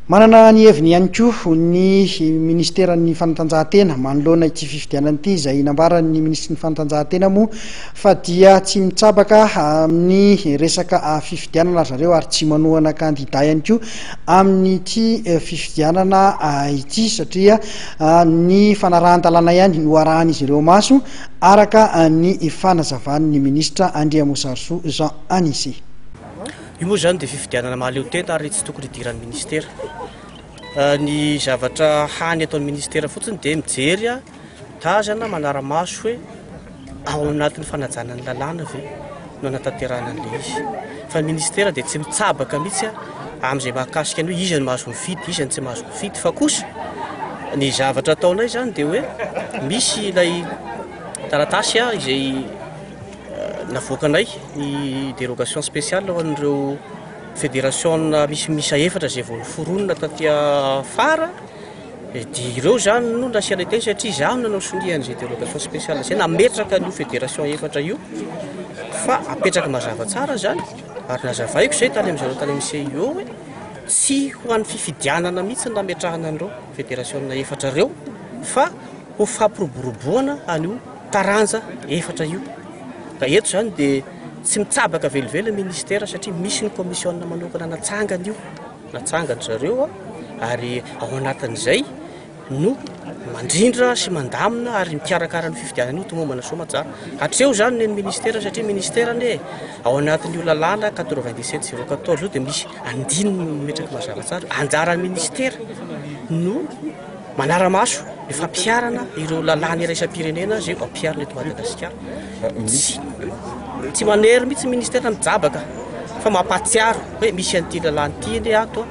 Manana ny heviny ihany koa ny minisiteran'ny fanatanjahantena manoloana ity fifidianana ity, izay nambaran'ny minisitry ny fanatanjahantena moa fa dia tsy mitsabaka amin'ny resaka fifidianana ry zareo ary tsy manohana kandida ihany koa amin'ity fifidianana ity satria ny fanarahan-dalàna ihany no arahan'izy ireo maso, araka ny fanazavan'ny minisitra Andriamosarisoa Jean Anicet. Io moa izany dia fifidianana mahaleo tena ary tsy tokony hidiran'ny ministera. Ny zavatra hany ataon'ny ministera fotsiny dia mijery, mitazana, manara-maso hoe ao anatin'ny fanajana ny lalàna ve no anatanterahana an'ilay izy. Fa ny ministera dia tsy mitsabaka mihitsy amin'izay mahakasika ny hoe iza no mahazo mifidy, iza no tsy mahazo mifidy. Fa kosa ny zavatra ataonay izany dia hoe misy ilay taratasy izay Navoakanay ny dérogation spéciale ho an'ireo fédération misy miisa efatra izay vao noforonina taty afara dia ireo izany no nasiana teny satria izaho no nanao sonia an'izay dérogation spéciale izay nametraka an'io fédération efatra io fa apetraka mazava tsara izany ary nazavaiko izay tany amin'izareo tany amin'ny CIO hoe tsy ho an'ny fifidianana mihitsy no nametrahana an'ireo fédération efatra ireo fa ho fampiroboroboana an'io taranja efatra io. Ka eto izany dia tsy mitsabaka velively ny ministera satria misy ny commission manokana natsangana io, natsangan-dry zareo ary ao anatin'izay no mandrindra sy mandamina ary mikarakara ny fifidianana io tomombana soamantsara. Hatreo izany ny ministera satria ministera anie ao anatin'io lalàna 97 014 io dia misy andininy mimetraka mazava tsara, anjaran'ny ministera no Manara-maso ny fampiharana ireo lalàna iraisam-pirenena izay ampiharina eto Madagasikara. Tsy tsy manery mihitsy ny ministera mijabaka fa mampahatsiaro hoe misy an'ity lalàna ity anie ato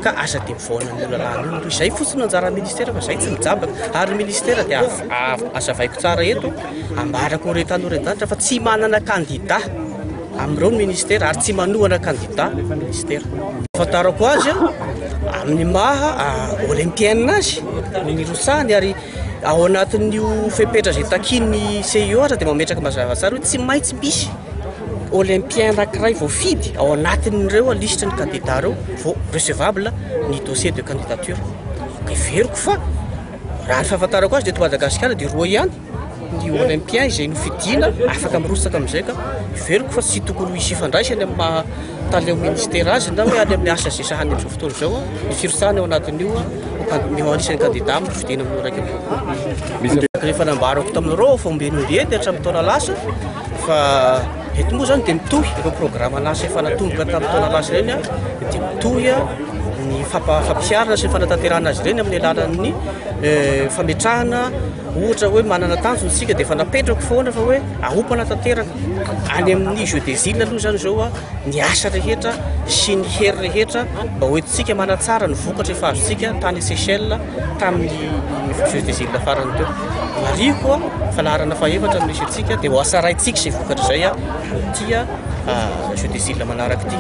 ka aza dia mivaona an'io lalàna io. Izay fotsiny no anjaran'ny ministera fa izay tsy mijabaka. Ary ny ministera dia azavaiko tsara eto, ambarako ho re tany ho re an-danitra fa tsy manana kandida amin'ireo ny ministera ary tsy manohana kandida ny ministera. Fahafantarako azy amin'ny maha olympienne azy no nirotsahany ary ao anatin'io fepetra izay takian'ny CIO aza dia mametraka mazava tsara hoe tsy maintsy misy olympien anankiray voafidy ao anatin'ireo lisitry ny kandida ireo vao recevable ny dossier de candidature. Ka heveriko fa raha ny fahafantarako azy dia eto Madagasikara dia roa ihany ny Olympien izay nofidiana afaka mirotsaka amin'izay ka heveriko fa tsy tokony ho hisy ifandraisany amin'ny maha tale ministera azy na hoe any amin'ny asa izay sahany amin'izao fotoana izao ny firotsahany ao anatin'io ny ho anisan'ny kandida amin'ny fifidiana amin'ny 21. Rehefa nambarako taminareo fa ombieny ombieny hatramin'ny taona lasa fa eto moa izany dia mitohy ireo programan'asa efa natomboka tamin'ny taona lasa ireny dia mitohy ny fampiharana sy ny fanatanterahana azy ireny amin'ny alalan'ny fametrahana Ohatra hoe manana tanjona isika dia efa napetrako foana fa hoe ahompana tanteraka any amin'ny jeux des îles aloha izany izao ny asa rehetra sy ny hery rehetra mba hoentintsika manatsara ny vokatra efa azontsika tany Seychelles tamin'ny jeux des îles farany teo. Marihiko fa laharana fahefatra no misy antsika dia ho asaraintsika izay vokatra izay amin'ity jeux des îles manaraka ity.